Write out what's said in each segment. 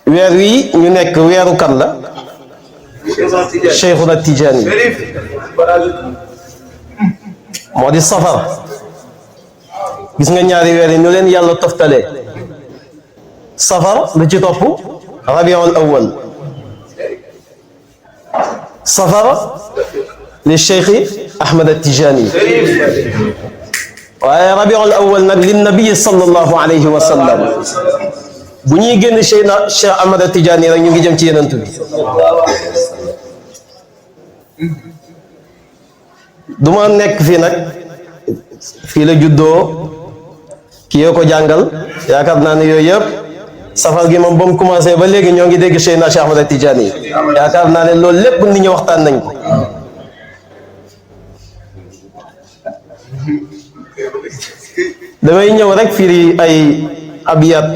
weer wi ñu nekk weeru kan la Cheikhuna Tijaani moo di safar gis nga ñaari weer yi ñu leen yàlla toftalee safar lu ci topp rabiul awwal safar li Cheikh Ahmad Tijaani waaye rabiul awwal nag li nabi sallallahu alayhi wa sallam bu ñuy génn Cheikh Ahmad Tijaani rek ñu ngi jëm ci yenant bi du ma nekk fii nag fii la juddoo kii yoo ko jàngal yaakaar naa ne yooyu yëpp safar gi moom ba mu commencé ba léegi ñoo ngi dégg Cheikh Ahmad Tijaani yaakaar naa ne loolu lépp nit ñi waxtaan nañ ko damay ñëw rek firi ay abiyat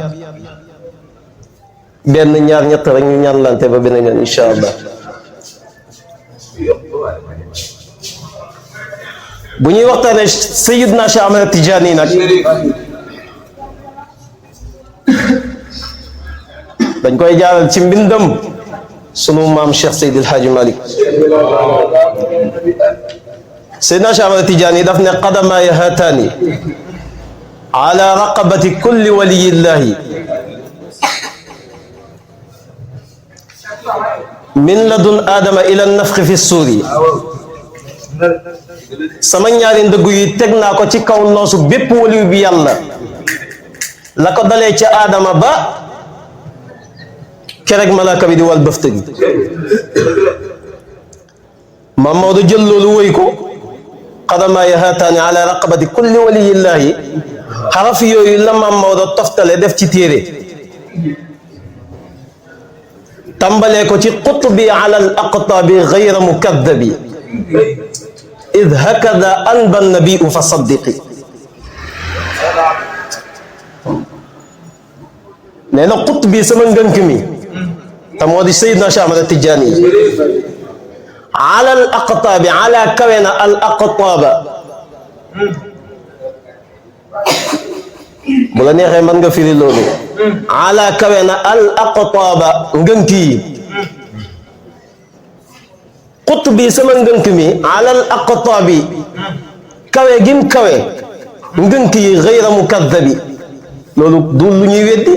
benn ñaar ñett rek ñu ñaanlante ba beneen yoon incha allah bu ñuy waxtaanee Sayyidna Cheikh Ahmad Tijaani nag dañ koy jaaral ci mbindam sunu maam Cheikh Seydil Hadji Malick Sayyidna Cheikh Ahmad Tijaani daf ne qadamaaya haataani ala raqabati kulli waliyillahi min ladun aadama ila nafxi fi suuri sama ñaari ndëgg yi teg naa ko ci kaw noosu bépp waliyu bi yàlla la ko dalee ca aadama ba kerek malaaka bi di wal bëfta gi Maam Maodo jël loolu wëy ko qadamaaya haataani ala raqabati kulli waliyillahi xaraf yooyu la Maam Maodo toftale def ci téere tàmbalee ko ci qutbi ala al aqtabi gayra mukadabi id hakada anba nabiu fa saddiqi nee na qutbi sama ngënk mi te moo di Seydina Cheikh Ahmad Tijaani ala al aqtabi ala kawe na al aqtaba bu la neexee mën nga firi loolu ala kawe na al aqtaaba ngënk yi qut bi sama ngënk mi ala al aqtaabi kawe gim kawe ngënk yi gayra mukadabi loolu du lu ñuy weddi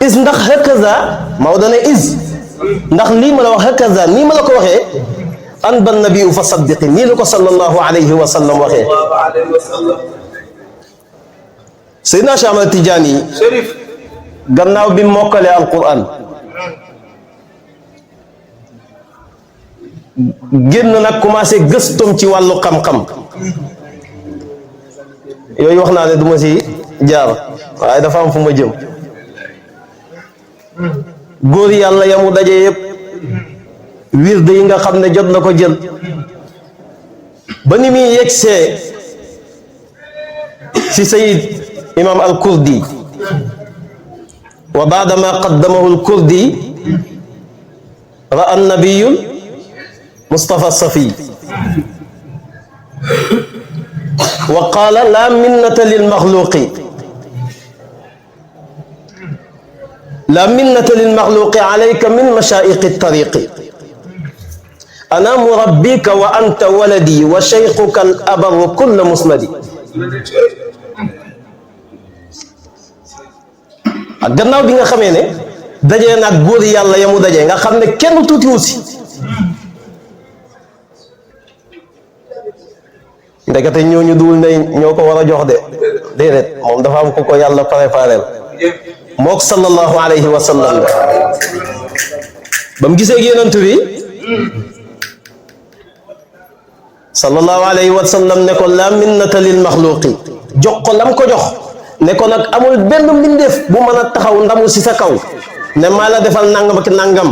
is ndax hakaza Maodo ne is ndax lii ma la wax hakaza nii ma la ko waxee anba nabiu fa saddiqi nii la ko sallallahu alayhi wa sallam waxee Seydina Cheikh Ahmad Tijaani gannaaw bi mokkalee alquran génn nag commencé gëstom ci wàllu xam-xam yooyu wax naa ne du ma si jaar waaye dafa am fu ma jëm góor yàlla yamu daje yëpp wirde yi nga xam ne jot na ko jël ba ni muy yegsee ci sayid imam al kurdi wa baada ma qaddamahu al kurdi ra'a nabiyu mustafa safi wa qaala la minnata lil maxluqi la minnata lil maxluqi alayka min mashaa'iqi tariqi ana murabbika wa anta waladi wa shaykhuka al abarru kulla musnadi ak gannaaw bi nga xamee ne dajee nag góor yàlla yamu dajee nga xam ne kenn tuutiwu si ndekete ñooñu duwul ne ñoo ko war a jox de déedéet moom dafa am ku ko yàlla préparé mook sallallahu alayhi wa sallam ba mu gisee yonent bi sallallahu alayhi wa sallam ne ko la minnata lil maxluqi jox ko lam ko jox ne ko nag amul benn mbindeef bu mën a taxaw ndamu si sa kaw ne maa la defal nangam ak nangam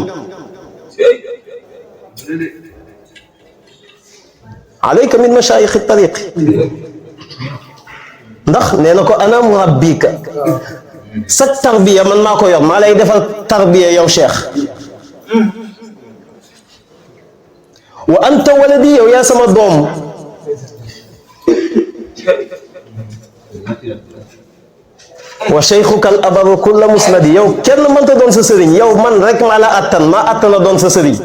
alayka min mashayikh tariq ndax nee na ko ana murabbika sa tarbiya man maa ko yor maa lay defal tarbiya yow cheikh wa anta waladi yow yaa sama doom wa shaykhuka al abaru kulla musnadi yow kenn mënta doon sa sëriñ yow man rek maa la attan maa attana doon sa sëriñ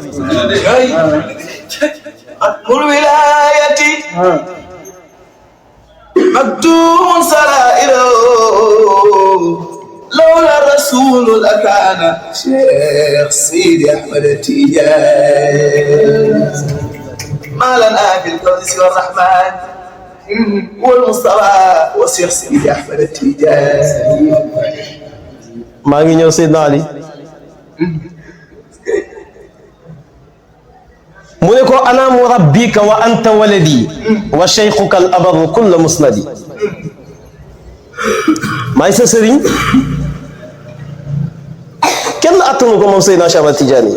qul wilayati maktumun sarairo lawla rasulu lakana Cheikh Sidi Ahmed Tidiane ma lana fil kawni siwa rahman والمصطفى وشيخ سيدي احمد التيجاني maa ngi ñëw Seydina Ali mu ne ko ana murabbika wa anta waladi wa shaykhuka al abaru kulla musnadi maay sa sëriñ kenn attanu ko moom Seydina Cheikh Ahmad Tidiane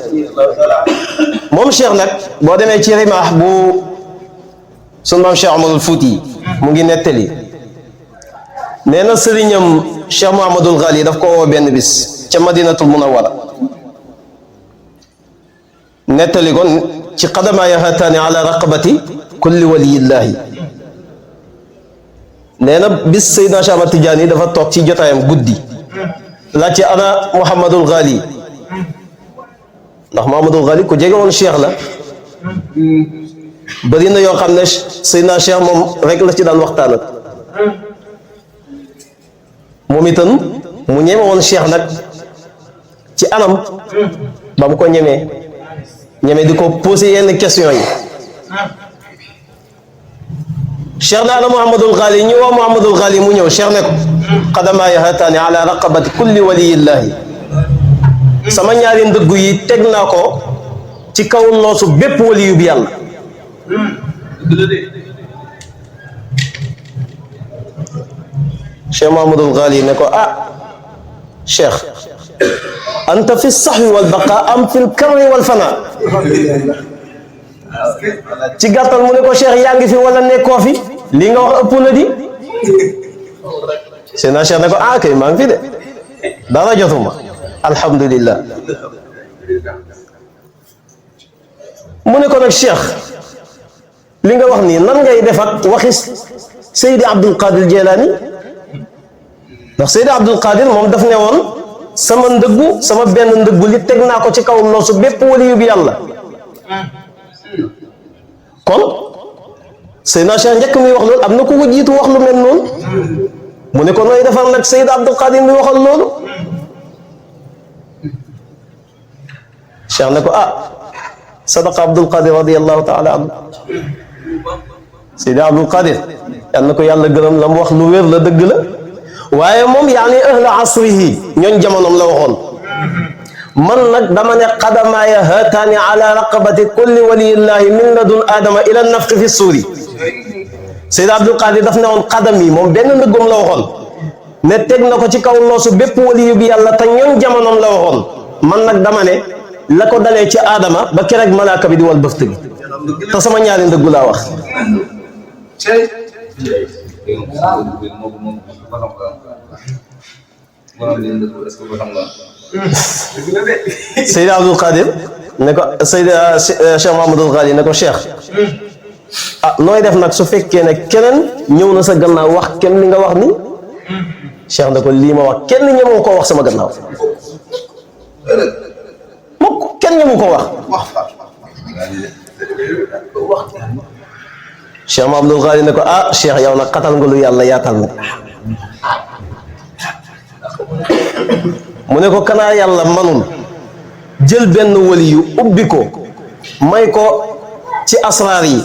moom Cheikh nag boo demee ci rimaax bu sunu maam Cheikh Omarul Fouti mu ngi nettali nee na sëriñam Cheikh Mouhamadul Ghali daf ko woo benn bis ca Madinatul Munawwara nettali kon ci qadamaaya haataani ala raqabati kulli waliyillaahi nee na bis Seydina Cheikh Ahmad Tidiane dafa toog ci jotaayam guddi laaj ci ana Mouhamadul Ghali ndax Mouhamadul Ghali ku jege woon Cheikh la bëri na yoo xam ne Seydina Cheikh moom rek la ci daan waxtaan ak moom itam mu ñeme woon Cheikh nag ci anam ba mu ko ñemee di ko posé yenn question yi Cheikh na ana Mouhamadul Ghali ñu woo Mouhamadul Ghali mu ñëw Cheikh ne ko qadamaaya haataani ala raqabati kulli waliyillaahi sama ñaari ndëggu yi teg naa ko ci kaw loosu bépp waliyu bi yàlla Cheikh Mouhamadul Ghali ne ko Cheikh anta fi sahwi wal baqa am fi lkarri wal fana ci gàttal mu ne ko Cheikh yaa ngi fi wala nekkoo fi lii nga wax ëpp na di Seydina Cheikh ne ko kay maa ngi fi de dara jotuma alhamdulillah mu ne ko nag Cheikh li nga wax nii nan ngay def ak waxi Seydi Abdul Qadir Jilani ndax Seydi Abdul Qadir moom daf ne woon sama ndëggu sama benn ndëggu li teg naa ko ci kaw noosu bépp waliyu bi yàlla kon Seydina Cheikh njëkk muy wax loolu am na ku ko jiitu wax lu mel noonu mu ne ko nooy defar nag Seydi Abdul Qadir mi waxal loolu Cheikh ne ko sadaqa Abdul Qadir radiyallahu taala anhu Seydi Abdul Qadir yal na ko yàlla gërëm la mu wax lu wér la dëgg la waaye moom yaani ahla asrihi ñooñ jamonoom la waxoon man nag dama ne qadamaaya haataani ala raqabati kulli waliyillahi min ladun aadama ila nafxi fi suuri Seydi Abdul Qadir daf ne woon qadam yi moom benn ndëggum la waxoon ne teg na ko ci kaw loosu bépp waliyu bi yàlla te ñooñ jamonoom la waxoon man nag dama ne la ko dalee ci aadama ba keroog malaaka bi di wal bëft bi te sama ñaari ndëggu laa wax Seydi Abdul Qadir ne ko Seydi Cheikh Mouhamadul Ghali ne ko Cheikh nooy def nag su fekkee ne keneen ñëw na sa gannaaw wax kenn li nga wax ni Cheikh ne ko lii ma wax kenn ñemoo koo wax sama gannaaw mukk kenn ñemu ko wax Cheikh Mouhamadul Ghali ne ko Cheikh yow nag xatal nga lu yàlla yaatal na mu ne ko kanaa yàlla manul jël benn wali yu ubbi ko may ko ci asraar yi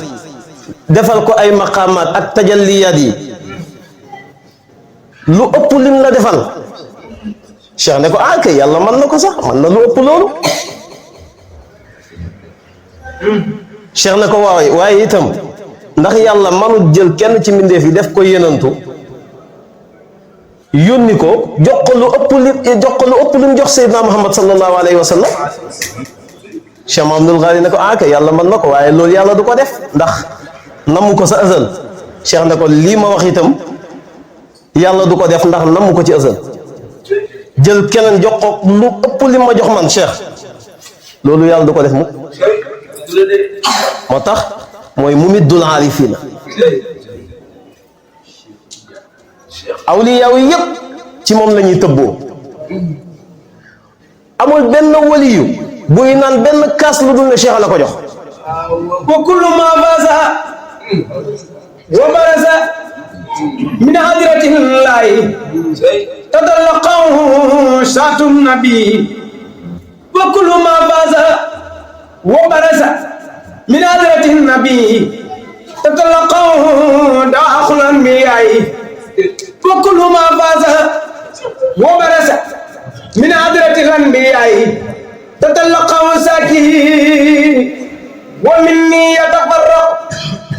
defal ko ay maqaamaat ak tajalliyaat yi lu ëpp lim la defal Cheikh ne ko kay yàlla man na ko sax man na lu ëpp loolu Cheikh ne ko waaye itam ndax yàlla manul jël kenn ci mbindeef yi def ko yenantu yónni ko jox ko lu ëpp lim jox Seydina Muhammad sallallahu alayhi wa sallam Cheikh Mouhamadul Ghali ne ko kay yàlla mën na ko waaye loolu yàlla du ko def ndax namu ko sa azal Cheikh ne ko lii ma wax itam yàlla du ko def ndax namu ko ci azal jël keneen jox ko lu ëpp lim ma jox man Cheikh loolu yàlla du ko def mukk moo tax mooy mumiddul aarifiina awliya yi yëpp ci moom la ñuy tëbboo amul benn waliyu buy naan benn kaas lu dul ne Cheikh la ko jox wa kullu ma faza wa baraza min hadratillahi tadallaqahu shatun nabi wa kullu ma faza wa baraza min hadratin-nabi tadallaqahu daakhul anbiya'i wa kullu ma faza wa baraza min hadratil-anbiya'i tadallaqahu sakihi wa minni yatafarraq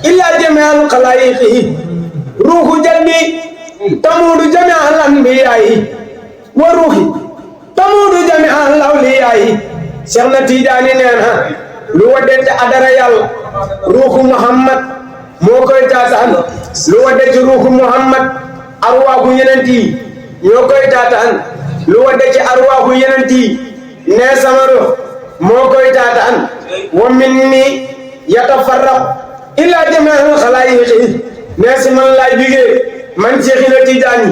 ila jami'il khalaiqi ruhu jaddi tamudu jami'al anbiya'i wa ruhi tamudu jami'al awliya'i Cheikh na Tijaani nee na lu wadde adara yàlla ruuxu Muhammad moo koy taataan lu wadde ci ruuxu Muhammad arwaaxu yenent yi ñoo koy taataan lu wadde ci arwaaxu yenent yi nee sama ruux moo koy taataan wa minni yatafarraq ila jami'il xalaayiqi nee si man laay bigee man Cheikh na Tijaani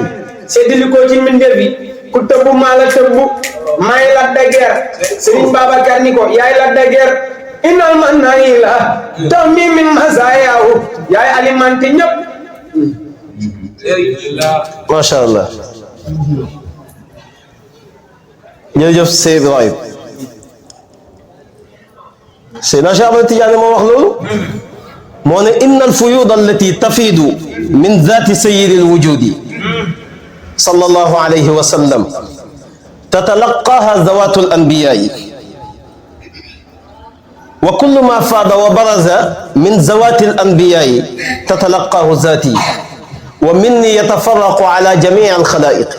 seddili ko ci mbindeef bi ku tëbbu maa la tëbbu maay Lac de Guiers Serigne Babacar ni ko yaay Lac de Guiers innal man nayi la tax mi min masayaahu yaay alimenté ñëpp macha allah jërëjëf Seydi Ibrahim Seydina Cheikh Ahmad Tidiane moo wax loolu moo ne inna alfuyuda allati tafiidu min zaati sayyidi alwujudi sallallahu alayhi wa sallam tatalaqaaha zawaatu alanbiyaai wa kullu ma faada wa baraza min zawaati alanbiyaai tatalaqaahu zaati wa minni yatafarraqu ala jamii alxalaa'iq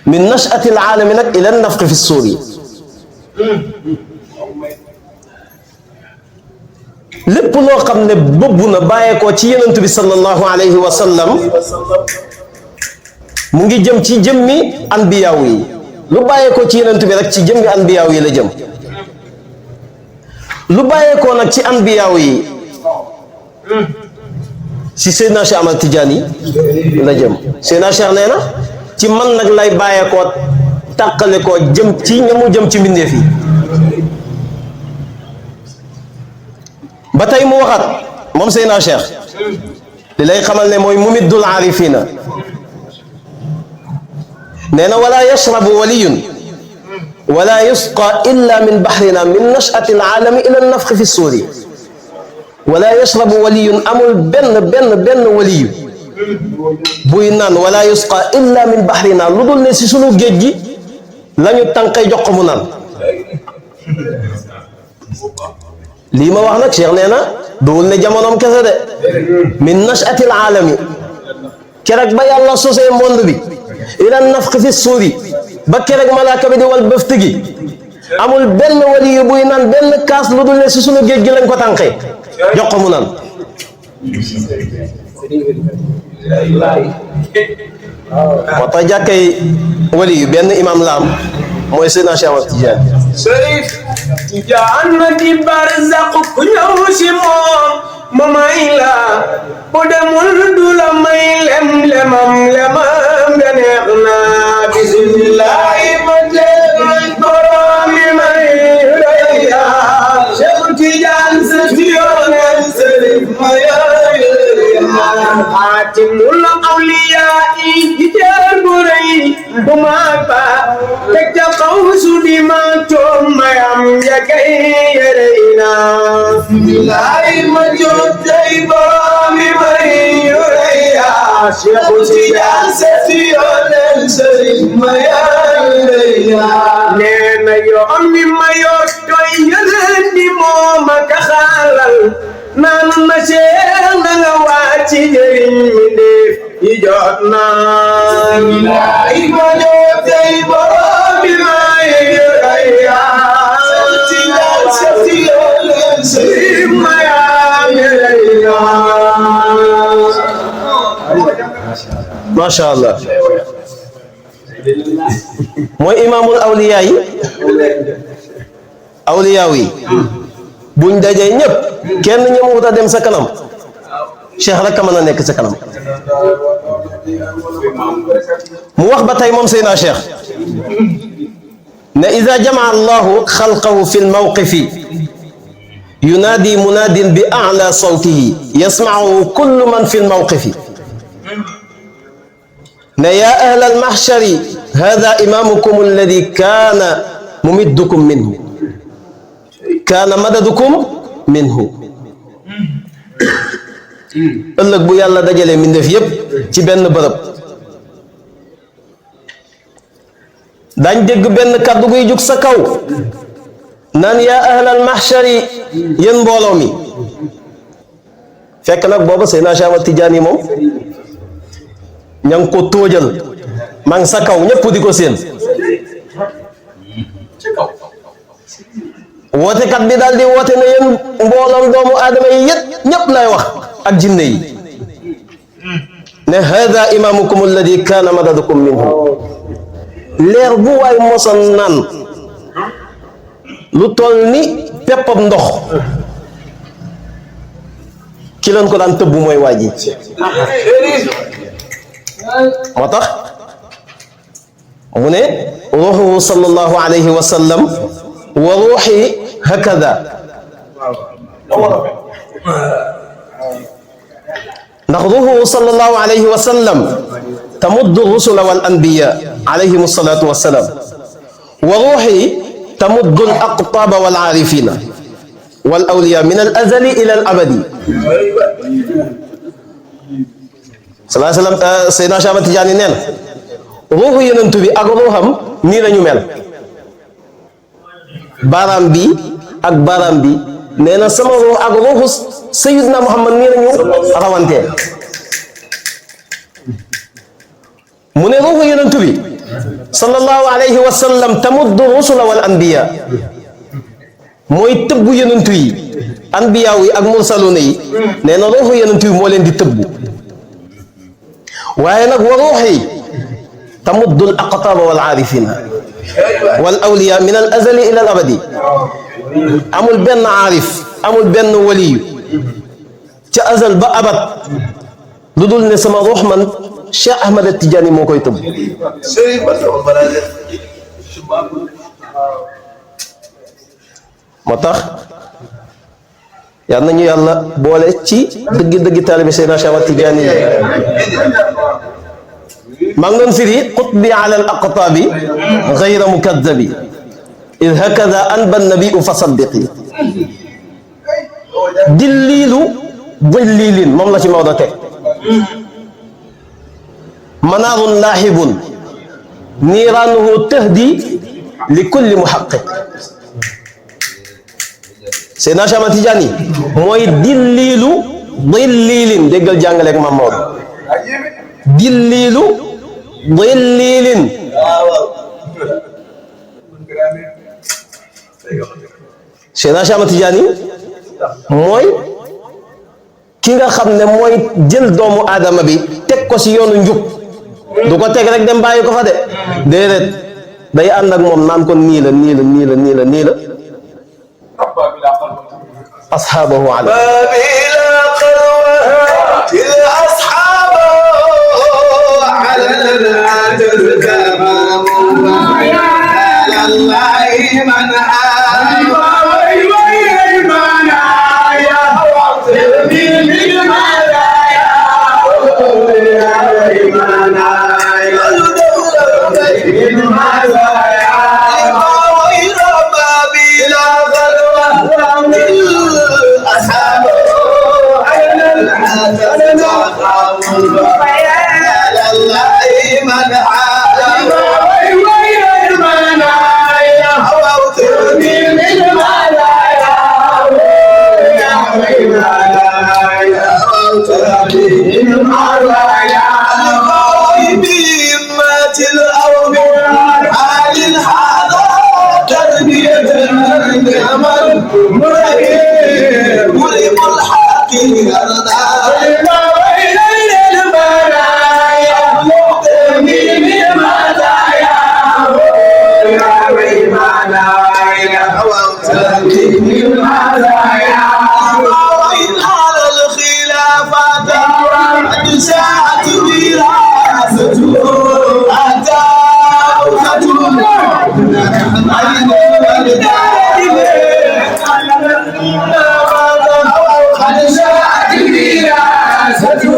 min nash'ati alaalami nag ila nafxi fi suuri lépp loo xam ne bëbbu na bàyyeekoo ci yonent bi sallallahu alayhi wa sallam mu ngi jëm ci jëmmi anbiyaaw yi lu bàyyeekoo ci yonent bi rek ci jëmmi anbiyaaw yi la jëm lu bàyyeekoo nag ci anbiyaaw yi si Seydina Cheikh Ahmad Tidiane la jëm Seydina Cheikh nee na ci man nag lay bàyyeekoo tàqale koo jëm ci ñamu jëm ci mbindeef yi ba tey mu waxat moom Seydina Cheikh li lay xamal ne mooy mumiddul aarifina nee na wala yashrabu waliyun wala yusqa illa min bahrina min nash'ati alaalami ila nafxi fi suuri wala yashrabu waliyun amul benn waliyu buy naan wala yusqa illa min bahrina lu dul ne si sunu géej gi la ñu tànqee jox ko mu naan lii ma wax nag Cheikh nee na duwul ne jamonoom kese de min nash'ati alaalami keroog ba yàlla sosee monde bi ila nafxi fi suuri ba keroog malaaka bi di wal bëft gi amul benn waliyu buy naan benn kaas lu dul ne si sunu géej gi lañ ko tànqee jox ko mu naan moo tax jàkkay waliyu benn imam la am mooy Seydina Cheikh Ahmad Tidiane Sërif Tidiane di barzaq ku ñëw si moom ma may la bu demul du la may lemam nga neex na bismillahi ma teegal borom mi may rëya Cheikh Tidiane sa fiyonel Sërif ma xaatimul awliyaa yi jaar bu rëy bu mag ba teg ca kaw su di ma toom mayam ya kay yërëy na bismillahi ma jot tey borom mi may yërëya Cheikh Tidiane sa fiyonel Sërif ma yërëya nee na yoon mi ma yor doy yëleen di moom ak xaalal naan na Cheikh na nga wàcc njëriñ mi def yi jot naa bilaay ma jot tey borom bi may yërëya ci daal sa fi yoon Sërif ma yaa yërëya macha allah mooy imaamul awliyaa yi awliyaa yi buñ dajee ñëpp kenn ñëwut a dem sa kanam cheikh rek a mën a nekk sa kanam mu wax ba tey moom Seydina Cheikh ne ida jamaa allahu xalqahu fi lmawqifi yunaadi munaadin bi ala sawtihi yasmacuhu kullu man fi lmawqifi ne yaa ahla almahshari hada imamukum alladi kaana mumiddukum minhu kaana madadukum minhu ëllëg bu yàlla dajalee mbindeef yépp ci benn bërëb dañ dégg benn kàddu guy jug sa kaw naan yaa ahlal mahshari yéen mbooloo mi fekk nag booba Seydina Cheikh Ahmad Tidiane moom ña ngi ko tóojal maa ngi sa kaw ñëpp di ko séen wootekat bi daal di woote ne yéen mbooloom doomu aadama yi yét ñëpp lay wax ak jinne yi ne hada imamukum alladi kaana madadukum minhu leer bu waay mosoon naan lu toll ni peppab ndox ki leen ko daan tëbb mooy waa ji moo tax mu ne ruuxuhu sallallahu alayhi wa sallam wa ruuxi hakada ndax ruuxuhu sallallahu alayhi wa sallam tamuddu rusula wal anbiya alayhim salatu wassalam wa ruuxi tamuddu al aqtaba wal aarifina wal awliya min al azali ila al abadi salaa salaam Seydina Cheikh Ahmad Tidiane nee na ruuxu yonent bi ak ruuxam nii la ñu mel baaraam bi ak baaraam bi nee na sama ruux ak ruuxu Sayyidina Muhammad nii la ñu rawantee mu ne ruuxu yonent bi sallallahu alayhi wa sallam tamuddu rusula wal anbiya mooy tëbbu yonent yi anbiya yi ak mursaluna yi nee na ruuxu yonent bi moo leen di tëbbu waaye nag wa ruuxi tamuddu al aqtaaba wal aarifina wal awliya min al azali ila al abadi amul benn aarif amul benn waliyu ca azal ba abat lu dul ne sama ruux man Cheikh Ahmad Tidiane moo koy tëbb moo tax yal nañu yàlla boole ci dëgg-dëgg taalibe Seydina Cheikh Ahmad Tidiane yi maa ngi doon firi qutbi ala al aqtaabi gayra mukadabi id hakada anba nabiu fa saddiqi dilliilu dillilin moom la ci Maodo teg manaarun laaxibun niiraanuhu tahdi li kulli muhaqiq Seydina Cheikh Ahmad Tidiane mooy dilliilu dillilin déggal jàngaleeg Maam Maodo dilliilu dillilin Seydina Cheikh Ahmad Tidiane mooy ki nga xam ne mooy jël doomu aadama bi teg ko ci yoonu njub du ko teg rek dem bàyyi ko fa de déedéet day ànd ak moom naan ko nii la nii la nii la nii la nii la asxaabahu ala الخلافات جاءت وراثته أتى ختم قد جاءت وراثته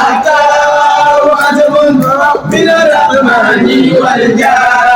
أتى ختم من الرحمن والجاه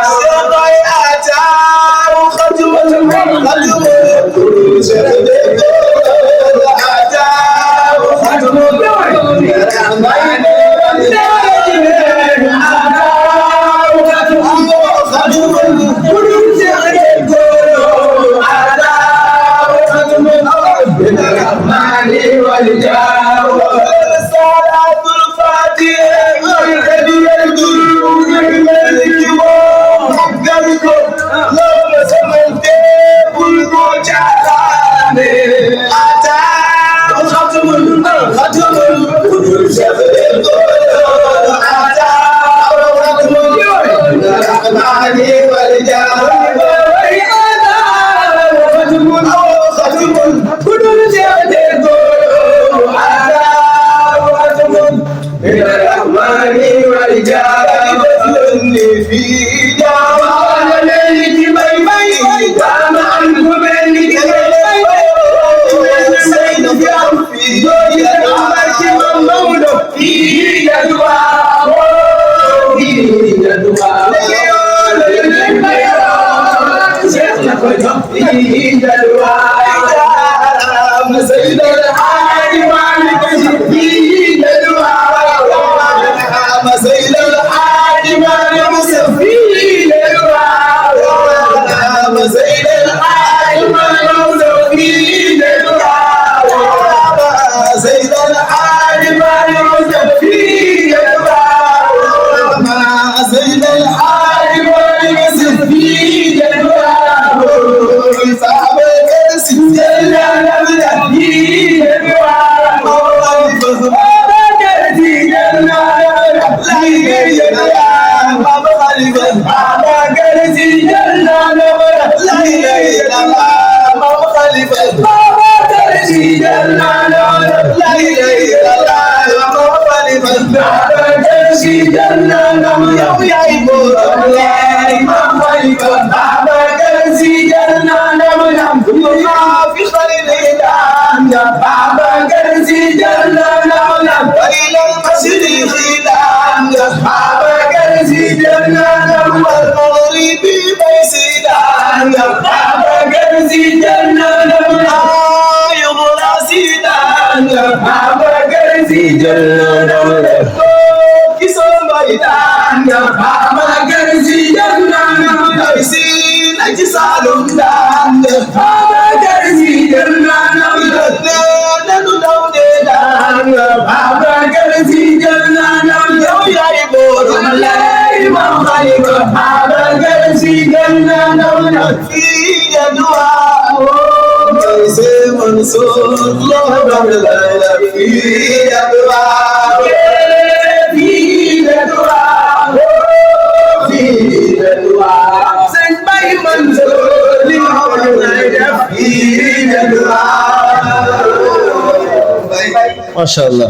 macha allah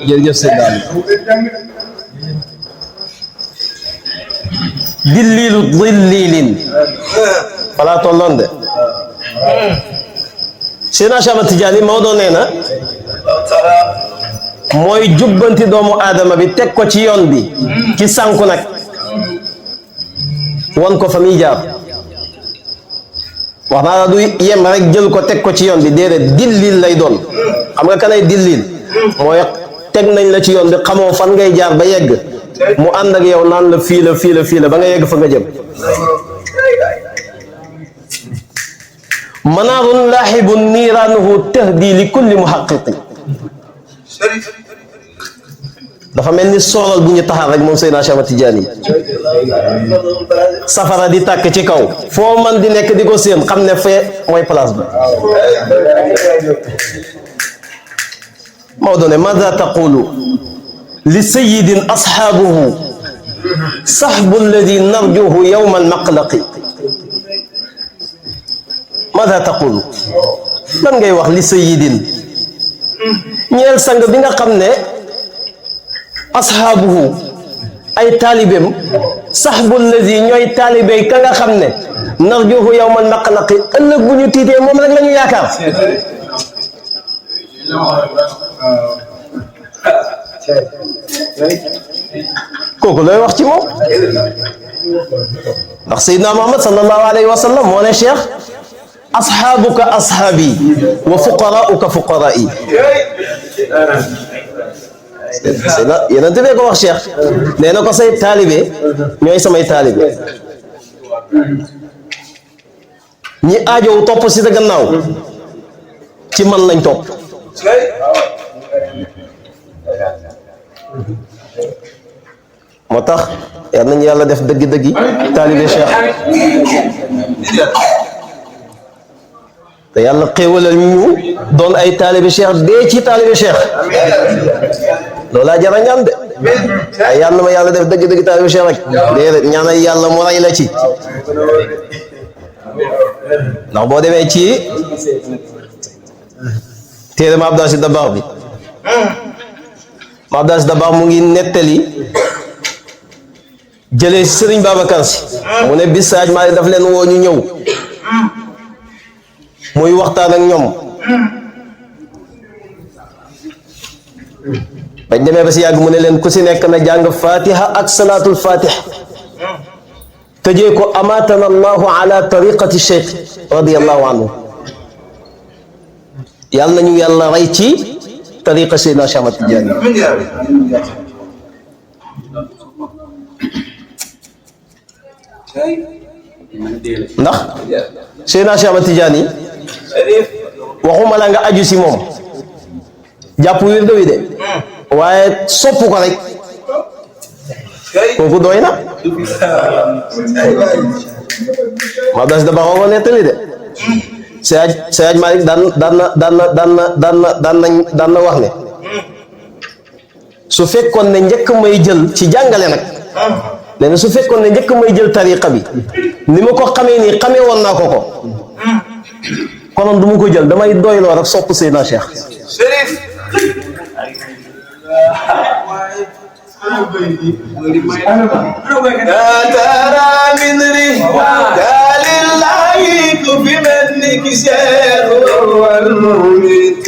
jërëjëf sëñ daal dillilu dillilin falaa tolloon de Seydina Cheikh Ahmad Tidiane Maodo nee na mooy jubbanti doomu aadama bi teg ko ci yoon bi ci sànku nag won ko fa muy jaar wax naa la du yem rek jël ko teg ko ci yoon bi déedéet dillil lay doon xam nga kanay dillil mooy teg nañ la ci yoon bi xamoo fan ngay jaar ba yegg mu ànd ak yow naan la fii la fii la fii la ba nga yegg fa nga jëm manaarun laaxibun niiraanuhu tahdi li kulli muhaqiqin dafa mel ni soolal bu ñu taxaar rek moom Seydina Cheikh Ahmad Tidiane safara di tàkk ci kaw foo man di nekk di ko séen xam ne fee mooy place bi Maodo ne maada taqulu li sayidin asxaabuhu saxbu alladi narjuhu yowma almaqlaqi maada taqulu lan ngay wax li sayidin ñeel sang bi nga xam ne ashaabuhu ay taalibeem saxbu lazi ñooy taalibey ka nga xam ne narjuhu yawmal maqlaqi ëllëg bu ñu tiitee moom rek la ñu yaakaar kooku looy wax ci moom ndax Seydina Muhammad sallallahu alayhi wa sallam moo ne Cheikh ashaabuka ashaabi wa fuqaraauka fuqaraai yéen a ko wax Cheikh nee na ko say taalibe ñooy samay taalibe ñi aajow topp si sa gannaaw ci man lañ topp moo tax yal nañu yàlla def dëgg-dëggi taalibe Cheikh te yàlla xéewalal ñu doon ay taalibe Cheikh dee ci taalibe Cheikh loolaa jar a ñaan de ay yàlla ma yàlla def dëgg-dëgg taalibe Cheikh rek déedéet ñaanal yàlla mu ray la ci ndax boo demee ci téere ma Abdou Aziz Dabakh bi ma Abdou Aziz Dabakh mu ngi nettali jëlee Sëriñ Babacar Si mu ne bis Saaj Maalik daf leen woo ñu ñëw muy waxtaan ak ñoom bañ demee ba si yàgg mu ne leen ku si nekk na jàng fatiha ak salaatul fatih tëjee ko amatana allahu ala tariqati cheikh radiallahu anhu yàlla nañu yàlla rey ci tariqa Seydina Cheikh Ahmad Tidiane ndax Seydina Cheikh Ahmad Tidiane waxuma la nga aju si moom jàpp wirdo wi de waaye sopp ko rek kooku doy na ma das da ba ko nettali de Seyaj Malik daan na wax ne su fekkoon ne njëkk may jël ci jàngale nag nee na su fekkoon ne njëkk may jël tariqa bi ni ma ko xamee nii xamee woon naa ko konoon du ma ko jël damay doyloo rek sopp Seydina Cheikh Chérif ترى من رجال الله كفي منك شيخ والمولد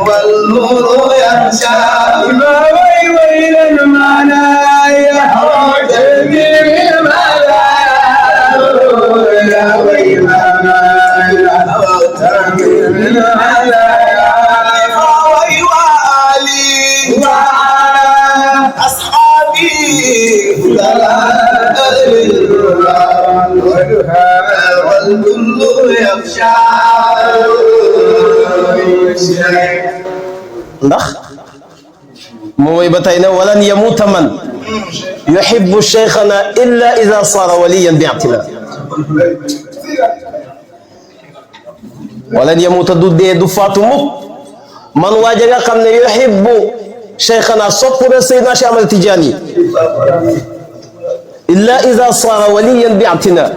والنور يخشى ما ويل المنايا جميع المنايا يا ويل المنايا ndax mooy ba tey ne walan yamuuta man yuhibbu cheikhana illa ida sara waliyan bi i'tina walan yamuuta du dee du faatu mukk man waaja nga xam ne yuhibbu cheikhana sopp na Seydina Cheikh Ahmad Tidiane illa ida sara waliyan bi i'tina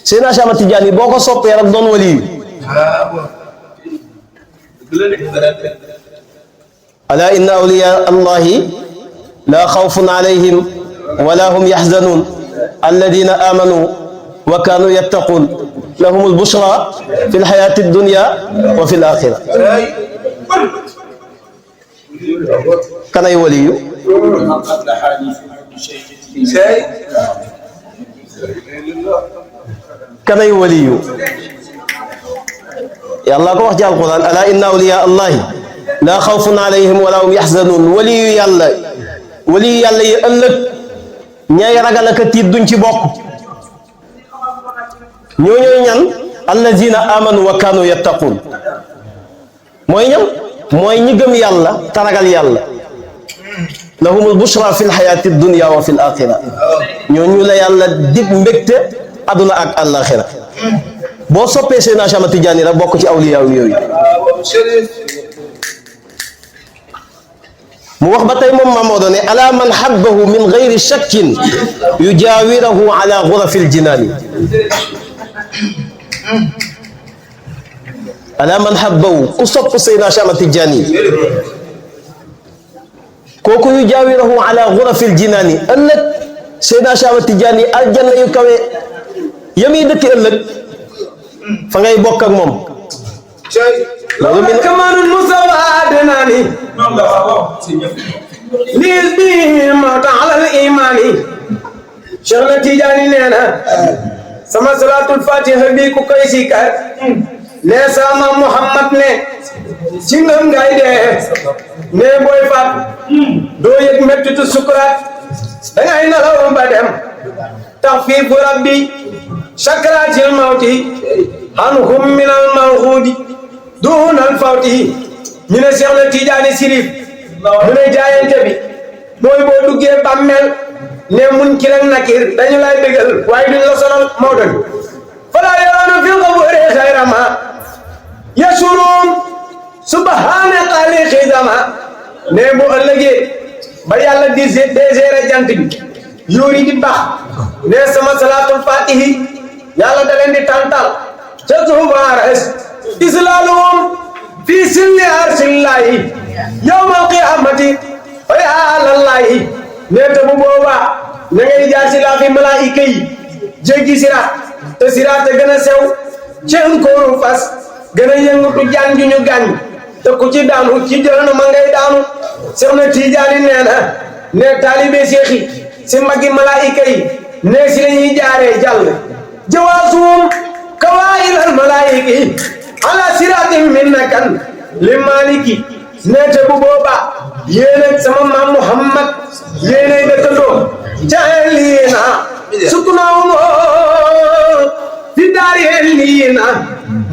Seydina Cheikh Ahmad Tidiane boo ko soppee rek doon wali ala inna awliya allahi la xawfun alayhim wala hum yaxzanun alladina amanu wa kanu yattaqun lahum albushra fi lxayati addunya wa fi alaxira kanay waliyu kanay waliyu yàlla ko wax ci alquran ala inna awliya allahi la xawfun alayhim wala hum yaxzanun waliyu yàlla yi ëllëg ñay ragal ak tiit duñ ci bokk ñoo ñooy ñan allazina amanu wa kanu yattaqun mooy ñan mooy ñi gëm yàlla te ragal yàlla lahumul bushra fi lxayati dunya wa fi l axira ñooñu la yàlla dig mbégte aduna ak àllaxira boo soppee Seydina Cheikh Ahmad Tidiane rek bokk ci awliya yooyu mu wax ba tey moom Mamadou ne ala man habbahu min gayri shakkin yujaawirahu ala gurafi ljinaani ala man habbahu ku sopp Seydina Cheikh Ahmad Tidiane kooku yu jaawirahu ala ghurafil jinaani ëllëg Seydina Cheikh Ahmad Tidiane aljanna yu kawe yami dëkk ëllëg fa ngay bokk ak moom loolu min kamanul musawa denani liis bi mawta alal imani Cheikh na Tidiane nee na sama salatul fatiha bi ku koy sikar ne sama Muhammad ne ci ngam ngay dee ne booy faat doo yëg mettitu sukuraat dangay nalaw ba dem taxfiifu rabbi sakraatil mawti anhum minal mawxuudi duunal fawti ñu ne Cheikh na Tidiane Sirif mu ne jaayante bi mooy boo duggee bàmmeel ne munkir ak nakir dañu lay bégal waaye duñ la sonal moo doon falaa yarawna fil quburi xayra ma yasurum subhaana xaaliqi zama ne bu ëllëgee ba yàlla di dégéré jant bi yuuri di bax ne sama salaatul fatihi yàlla da leen di tantal ca suufaares islaaluhum fi silli arsillahi yawmal qiyaamati fa yàllallahi ne te bu boobaa na ngay jaar si laa fi malaayika yi jéggi siraat te siraat te gën a sew ceen kooru fas gën a yëngatu jaan ju ñu gàñ te ku ci daanu ci jahannama ngay daanu Cheikh na Tidiane nee na ne taalibe Cheikh yi si magi malaayika yi ne si la ñuy jaaree jàll jawaasuhum kawaa'ilal malaayika yi ala siraatin minnakan li maliki ne te bu boobaa yéen sama maam Muhammad yéenay dëkkandoo jahliina suknaahum fi daarihiina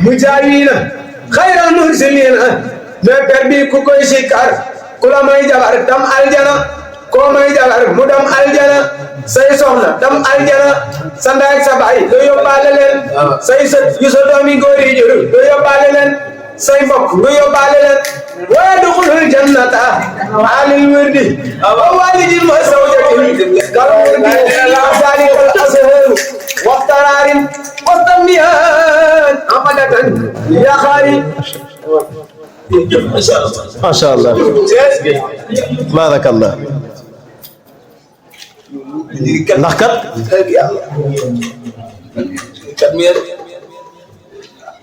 mujaawiina xayral mursaliina ne per bi ku koy sikar ku la may jabar dam aljana koo may jabar mu dam aljana say soxna dam aljana sa ndey ak sa baay doo yóbbaale leen say sët yu sa doomi góor yi jur doo yóbbaale leen say mbokk doo yóbbaale leen wa yadxulul jannata alil wirdi wa walidin wa zawjatin kal wirdi zalikal azharu waqtararin wastamniyan abadatan ya xaari macha allah barakallah ndax kat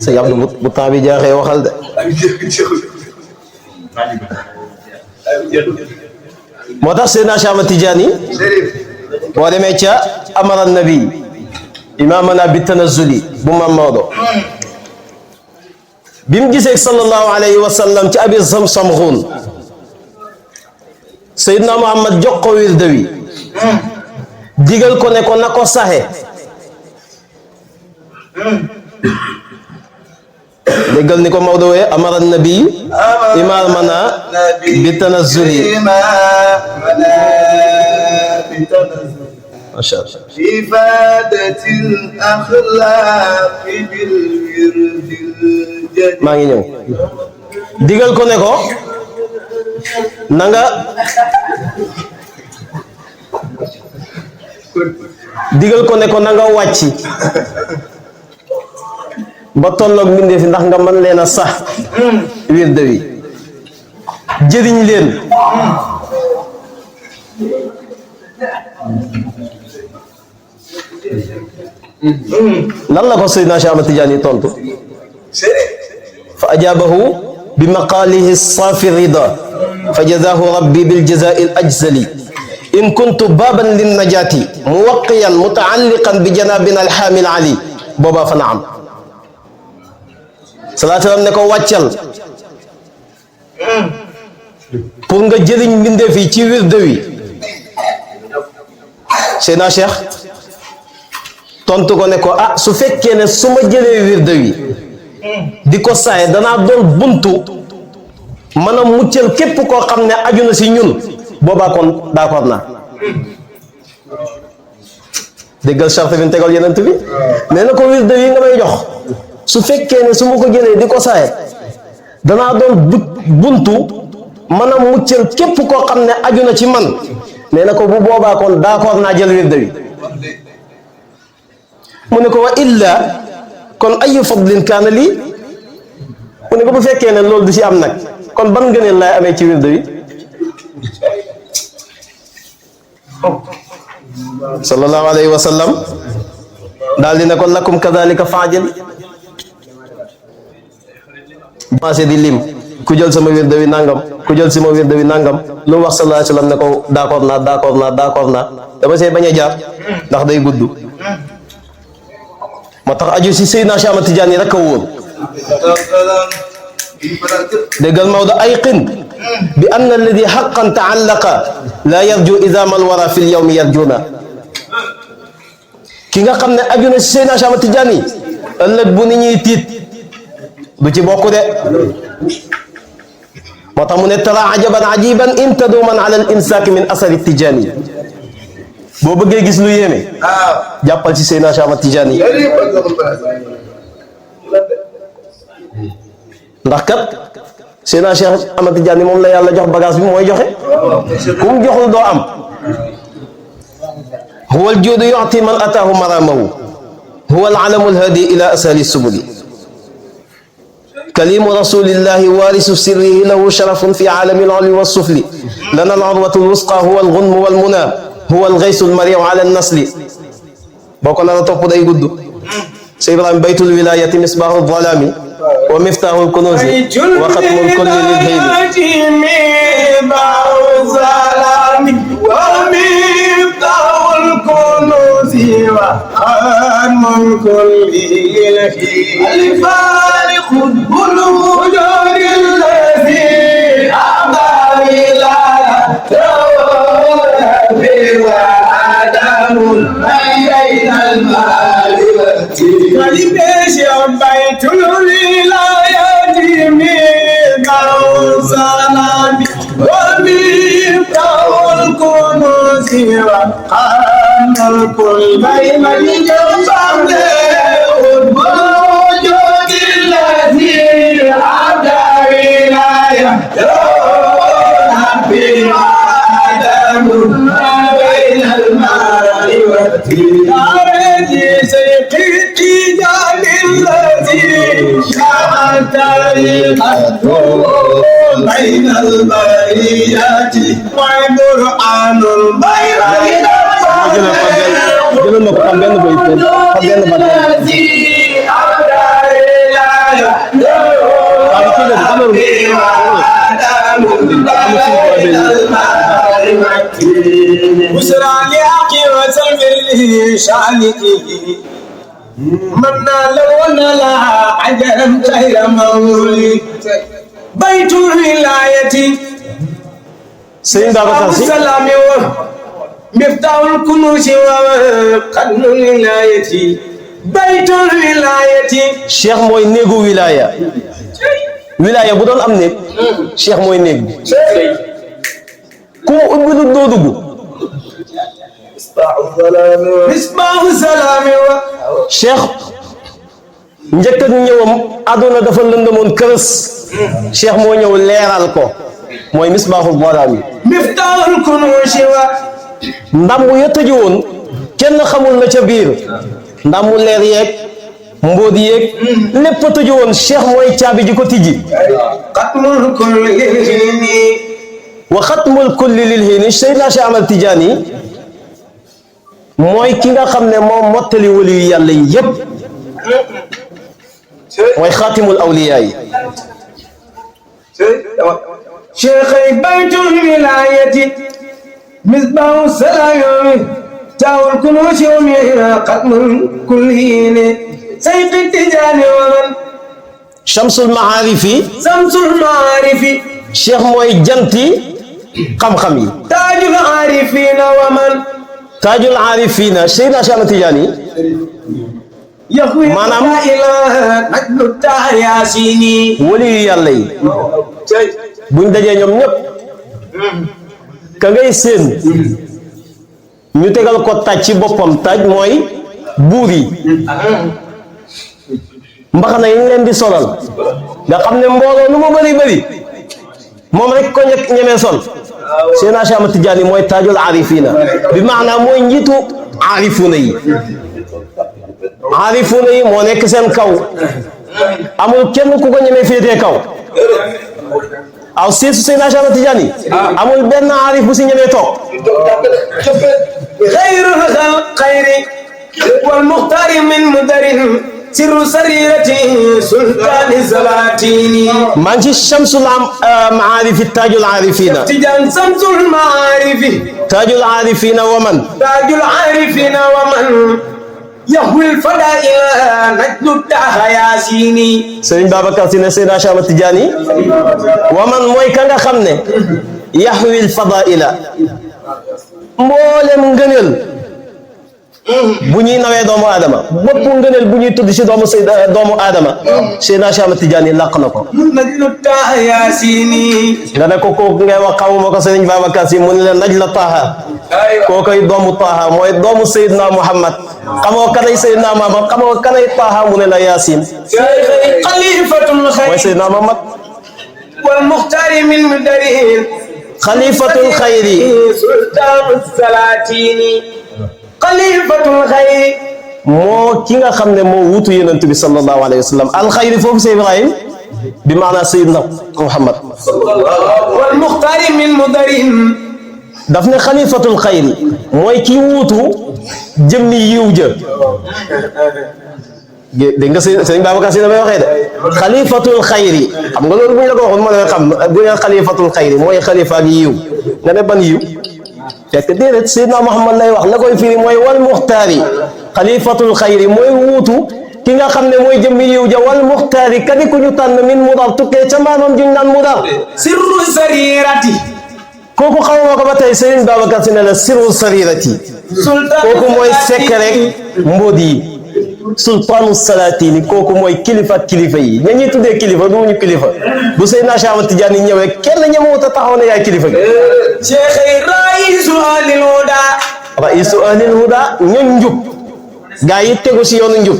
sëñ Abdou bu temps bi jaaxee waxal de moo tax Seydina Cheikh Ahmad Tidiane boo demee ca amara nabi imamana bi tanazuli bu Maam Maodo bi mu gisee sallallahu alayhi wa sallam ci abi samxuun Seydina Muhammad jox ko wirde wi digal ko ne ko na ko saxe déggal ni ko Maodo wee amara nabi imamana bi tanazuli macha allah إفادة الأخلاق بالورد الجديد maa ngi ñëw digal ko ne ko na nga digal ko ne ko na nga wàcc ba tolloog mbindee fi ndax nga mën leen a sax wirde wi jëriñ leen lan la ko Seydina Cheikh Ahmad Tidiane tontu fa ajaabahu bi maqaalihi saafi rida fa jazaahu rabbi bil jazaa'i al ajzali in kuntu baaban lin najaati muwaqqiyan mutaalliqan bi janaabina al haamil ali boobaa fa naam salaatu salaam ne ko wàccal pour nga jëriñ mbindeef yi ci wirde wi Seydina Cheikh tontu ko ne ko ah su fekkee ne su ma jëlee wirde wi di ko saay danaa doon buntu mën a muccal képp koo xam ne aju na si ñun boobaa kon d'accord naa déggal charte bi tegal yenent bi nee na ko wirde wi nga may jox su fekkee ne su ma ko jëlee di ko saay danaa doon buntu mën a muccal képp koo xam ne aju na ci man nee na ko bu boobaa kon d'accord naa jël wirde wi mu ne ko wa illa kon ayu fadlin kaana lii mu ne ko bu fekkee ne loolu du ci am nag kon ban ngëneel laay amee ci wirde wi sallallahu alayhi wa sallam daal di ne ko lakum kadhalika faajil commencé di lim ku jël sama wirde wi nangam ku jël sama wirde wi nangam lu mu wax sallallahu alayhi wa sallam ne ko d'accord naa dama see bañ a jaar ndax day gudd moo tax aju si Seydina Cheikh Ahmad Tidiane rek a wóor déggal Maodo ayqin bi anna alladi haqqan taallaqa la yarju idama alwara fi lyawmi yarjuna ki nga xam ne aju na si Seydina Cheikh Ahmad Tidiane ëllëg bu ni ñuy tiit du ci bokk de moo tax mu ne tara ajaban ajiban intaduman ala al imsaki min asari Tidiane boo bëggee gis lu yéeme jàppal ci Seydina Cheikh Ahmad Tidiane ndax kat Seydina Cheikh Ahmad Tidiane moom la yàlla jox bagage bi mooy joxe ku mu joxul doo am huwa aljuudu yu'ti man ataahu maramahu huwa alalamu alhadi ila asali subuli kalimu rasulillahi warisu sirrihi lahu sharafun fi alami al'ulwi wassufli lana al'urwatu alwusqa huwa alghunmu walmuna huwa alghaysu almariu ala alnasli boo ko nara topp day gudd Sey Ibrahima baytul wilayati misbahu dhalami wa miftahu alkunuzi wa khatmu alkulli lilhaymi وختم الكل الفارق الوجود الذي أعطى ولايته وآدم بين المال والدين بيت الولاية ميقع السلام وميقع الكنوز وقام الكل بين الجنب والوجود الذي أبدى ولايته آدم بين المال والدين سيقي التيجان الذي شاء طريقته بين البريات وقرآن البيض بشرى لعقي وسلم شانك من نال ونال عجلا غير مولي بيت الولاية السلام مفتاح الكنوز وقرن الولاية بيت الولاية cheikh mooy néegu wilaya wilaya bu doon am néeg cheikh mooy néeg bi ku mu ubbi lu doo dugg misbaahu salaami wa cheikh njëkk ak ñëwam àdduna dafa lëndëmoon kërës cheikh moo ñëw leeral ko mooy misbaaxul boolaam yi miftaahul kunuusi wa ndàmbu ya tëju woon kenn xamul la ca biir ndàmbu leer yeeg mbóot yeeg lépp a tëju woon cheikh mooy caabi ji ko tijji xatmul kulli lil hiini wa xatmul kulli lil hiini Seydina Cheikh Ahmad Tidiane mooy ki nga xam ne moom mottali wali yu yàlla yi yépp mooy xaatimul awliyaa yi شيخي بيت الولاية مصباح السلام تاو الكنوز يومي قدم كلين سيق التجان ومن Shamsul Maarifi شمس المعارف cheikh mooy janti xam-xam yi تاج العارفين ومن taajul aarifiina Seydina Cheikh Ahmad Tidiane يخوي maanaam لا إله نجل التارياسيني wali yu yàlla yi buñ dajee ñoom ñëpp ka ngay séen ñu tegal ko taaj ci boppam taaj mooy buur yi mbaxana yi ñu leen di solal nga xam ne mbooloo lu mu bëri bëri moom rek ko ñemee sol Seydina Cheikh Ahmad Tidiane mooy taajul aarifiina bi maanaam mooy njiitu aarifuuna yi aarifuuna yi moo nekk seen kaw amul kenn ku ko ñemee féetee kaw aw siisu Seydina Cheikh Ahmad Tidiane amul benn aarif bu si ñemee toog xayrul xayri wal muxtaari min mudarin sirru sarirati sultaani salatini maa ngi ci Shamsul Maarifi Taajul Aarifina Tidiane samsul maarifi Taajul Aarifina wa man taajul aarifina wa man yahwil fadaila najlu taha yaasini Sëriñ Babacar Si ne Seydina Cheikh Ahmad Tidiane wa man mooy ka nga xam ne yahwil fadaila mboolem ngëneel bu ñuy nawee doomu aadama bopp ngëneel bu ñuy tudd si doomu aadama Seydina Cheikh Ahmad Tidiane làq na ko najlu taha yaasini nga ne ko kooku ngay wax xamuma ko Sëriñ Babacar Si mu ne la naj la taaha kookoy doomu taaha mooy doomu Seydina Muhammad xamoo kanay Seydina Muhammad xamoo kanay taaha mu ne la Yaasin xalifatul mooy xayri Seydina Muhammad wal muxtaari min mudarin xalifatul xayri sultaanu salatini xalifatul xayri moo ki nga xam ne moo wutu yonent bi sallallahu alayhi wa sallam alxayri foofu c'est Ibrahim bi maanaa Seydina Muhammad wal muxtaari min mudarin daf ne xalifatul xayri mooy ki wuutu jëmmi yiw jë dégg nga sëñ Babacar Si damay waxee de xalifatul xayri xam nga loolu bu ñu la ko waxoon ma ne xam bu ñu xalifatul xayri mooy xalifa ak yiw nga ne ban yiw fekk déedéet Seydina Muhammad lay wax la koy firi mooy wal muxtaari xalifatul xayri mooy wuutu ki nga xam ne mooy jëmmi yiw ja wal muxtaari kadi ku ñu tànn min mudar tukkee ca maanoom juñ naan mudar sirru sarirati kooku xamuma ko ba tey Sëriñ Babacar Si ne la sirru sarirati kooku mooy secret mbóot yi sultaanu salatini kooku mooy kilifa kilifa yi ña ñuy tuddee kilifa du ñu kilifa bu Seydina Cheikh Ahmad Tidiane ñëwee kenn ñemewut a taxaw ne yaay kilifa gi cheikh raisu ahlil huda raisu ahlil huda ñoñ njub gaa yi tegu si yoonu njub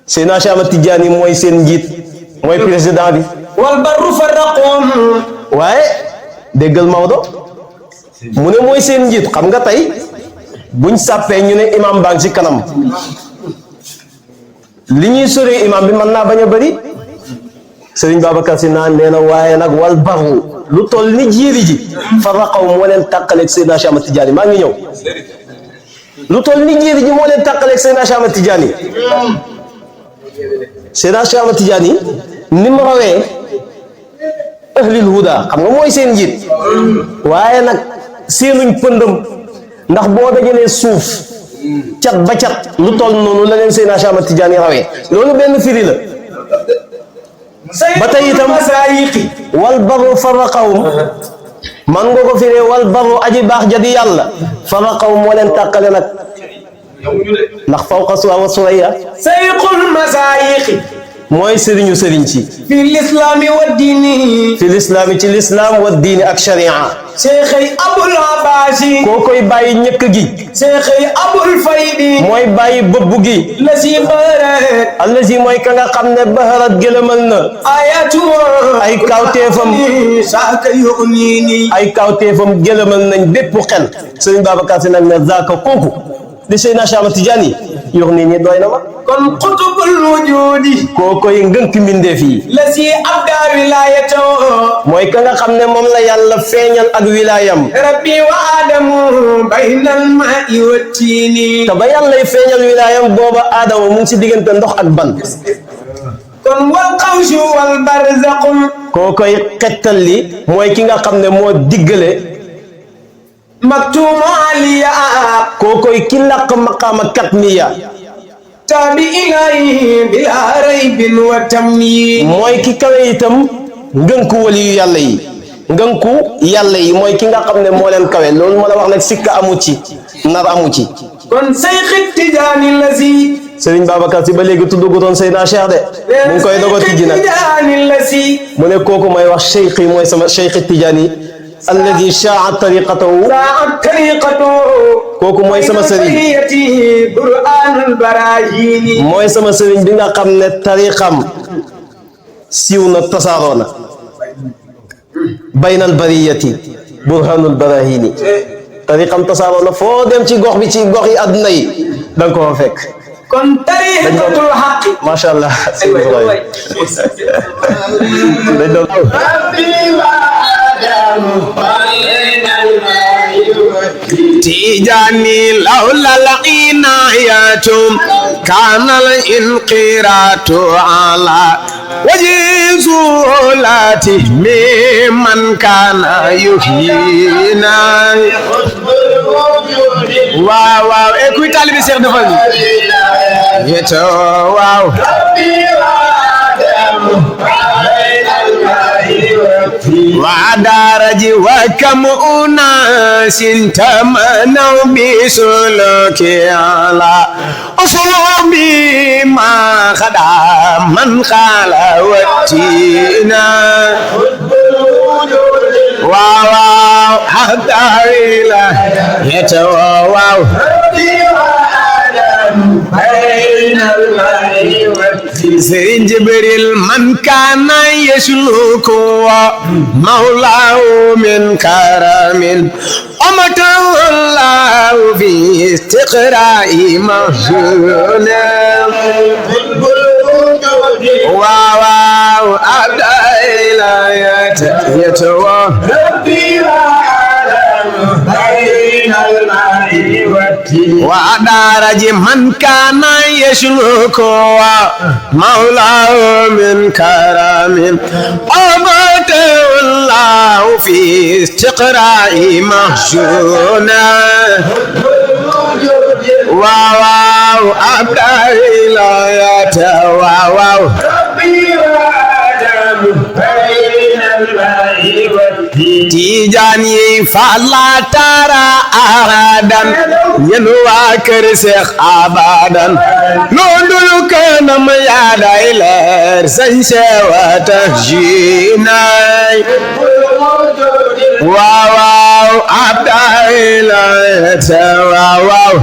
Seydina Cheikh Ahmad Tidiane mooy seen njiit mooy président bi wal barru farraqum waaye déggal Maodo mu ne mooy seen njiit xam nga tey buñ sàppee ñu ne imam baa ngi ci kanam li ñuy sori imam bi mën naa bañ a bëri Sëriñ Babacar Si naan nee na waaye nag wal baru lu toll ni jiiri ji farraqaw moo leen tàqaleeg Seydina Cheikh Ahmad Tidiane maa ngi ñëw lu toll ni jiiri ji moo leen tàqaleeg Seydina Cheikh Ahmad Tidiane Seydina Cheikh Ahmad Tidiane ni mu rawee ahlil huda xam nga mooy seen njiit waaye nag seenuñ pëndëm ndax boo dajalee suuf cat ba cat lu toll noonu la leen Seydina Cheikh Ahmad Tidiane rawee loolu benn firi la ba tey itam wal barru farraqahum man nga ko firee wal barru aji baax jadi yàlla farraqahum moo leen tàqale nag ndax fawqa suwa wa suraya sayqul masayixi mooy sëriñu sëriñ ci fi lislami wa diini fi lislaami ci lislaam wa diini ak sharia cheikhay abul abasi koo koy bàyyi ñëkk gi cheikhay abul faydi mooy bàyyi bëbb gi la si barat allazi mooy ka nga xam ne baharat gëlëmal na ayatu ay kawteefam saaka yunini ay kawteefam gëlëmal nañ bépp xel Sëriñ Babacar Si nag ne zaaka kooku di Seydina Cheikh Ahmad Tidiane yox nii ñi doy na ma kon qutubul wujudi koo koy ngënk mbindeef yi la si abda wilayato mooy ka nga xam ne moom la yàlla feeñal ak wilaayam rabbi wa adamu baynal ma'i wa tiini te ba yàllay feeñal wilaayam booba aadama mu ngi si diggante ndox ak ban kon wal qawshu wal barzaqum koo koy xettal li mooy ki nga xam ne moo diggale maktumu aliya koo koy ki làq maqaama katmiya tabi ilahi bila raybin wa tamyi mooy ki kawe itam ngënku wali yu yàlla yi ngënku yàlla yi mooy ki nga xam ne moo leen kawe loolu ma la wax nag sikka amu ci nar amu ci kon Seydina Tidiane lazi Sëriñ Babacar Si ba léegi tuddugutoon Seydina Cheikh de mu ngi koy dogo tijji nag Tidiane lazi mu ne kooku may wax cheikh yi mooy sama cheikh Tidiane alladi shaa tariqatahu tariqatu kooku mooy sama sëriñ Qur'anul barahini mooy sama sëriñ bi nga xam ne tariqam siiw na tasaaroo na baynal bariyati burhanul barahini tariqam tasaaroo na foo dem ci gox bi ci gox yi àdduna yi da nga ko fa fekk kon tariqatul haqq macha allah sëñ Ibrahima dañ doon تيجاني لولا العناية كان الانقراض على وجه زولاته ممن كان يحيينا واو واو écoute talibé Cheikh defal yeto waaw وعدارج وكم أناس تمنوا بسلوك على أصول ما خدا من خال وتينا واو حتى إلى يتواو سيدنا جبريل من كان يسلك مولاه من كرم أمت الله في استقراء مهجونا واو أبدا إلى يتوى وأدارج من كان يسلك مولاه من كرم أمت الله في استقراء مهجونا واو أبدا إلى واو تيجاني فلا ترى أحدا ينوى كرسخ أبدا نودل كان مياد إلى سنسى وتهجينا واو أبدا إلى واو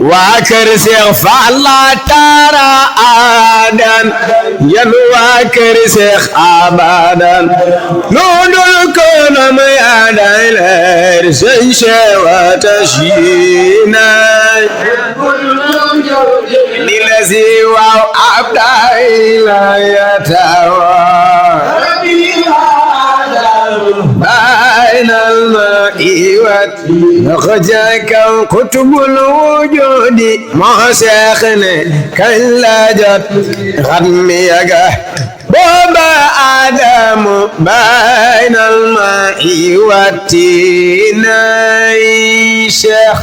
وكرسخ فلا ترى أحدا ينوى كرسخ أبدا نودل كون مياد إلى سنسى وتهجينا للذي واو أبدا إلى يتوى بين الماء والنخجك قطب الوجود ما سيخني كلا جد غميك بابا آدم بين الماء والتين شيخ